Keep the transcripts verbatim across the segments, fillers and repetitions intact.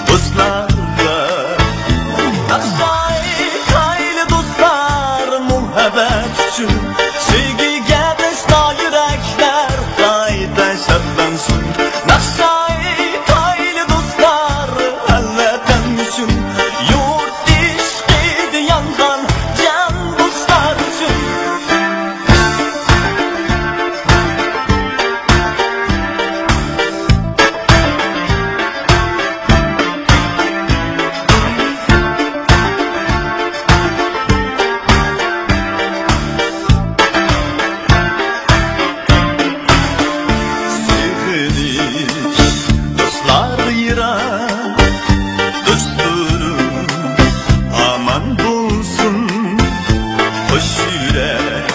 دوستلارغا ناخشا ئېيتايلى دوستلار، مۇھەببەت ئۈچۈن، سۆيگۈگە بەشتا يۈرەكلەر قايتا شادلانسۇن. ناخشا ئېيتايلى دوستلار، ۋەتەن ئۈچۈن، يۇرت ئىشقىدا يانغان جان دوستلار ئۈچۈن. سېغىنىش، دوستلار يىراق، دوستلىرىم ئامان بولسۇن. قوش يۈرەك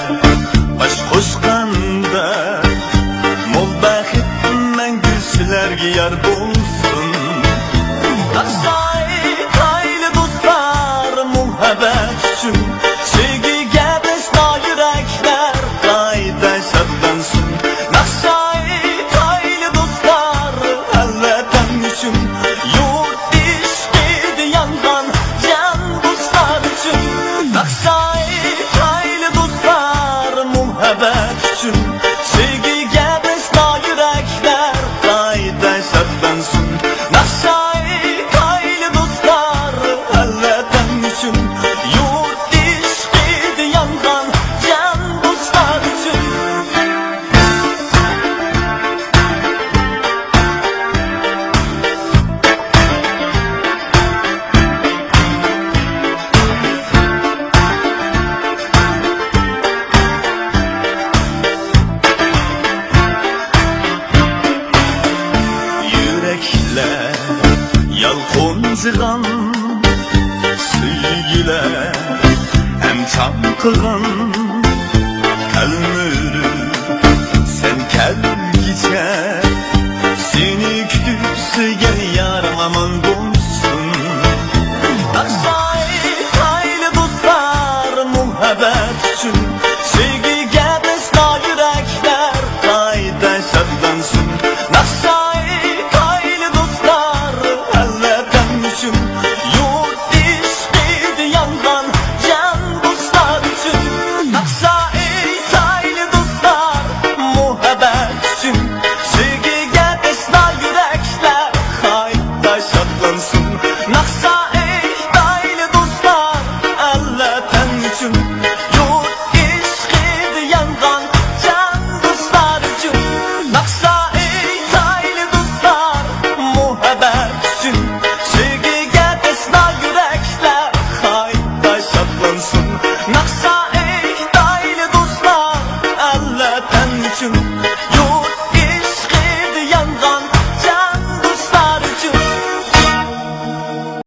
باش قوشقاندا، مول بەخت مەڭگۈ سىلەرگە يار بولسۇن. ناخشا ئېيتايلى دوستلار، مۇھەببەت ئۈچۈن، سۆيگۈگە بەشتا يۈرەكلەر قايتا شادلانسۇن. ناخشا ئېيتايلى دوستلار، ۋەتەن ئۈچۈن، يۇرت ئىشقىدا يانغان جان دوستلار ئۈچۈن. ناخشا ئېيتايلى دوستلار، مۇھەببەت ئۈچۈن، سۆيگۈگە بەشتا يۈرەكلەر قايتا شادلانسۇن. ناخشا ئېيتايلى دوستلار، ۋەتەن ئۈچۈن، يۇرت ئىشقىدا يانغان جان دوستلار ئۈچۈن. يۈرەكلەر يالقۇنجىغان، سۆيگۈلەر ھەم چاققىغان، تەلمۈرۈپ سەن كەلگۈچە.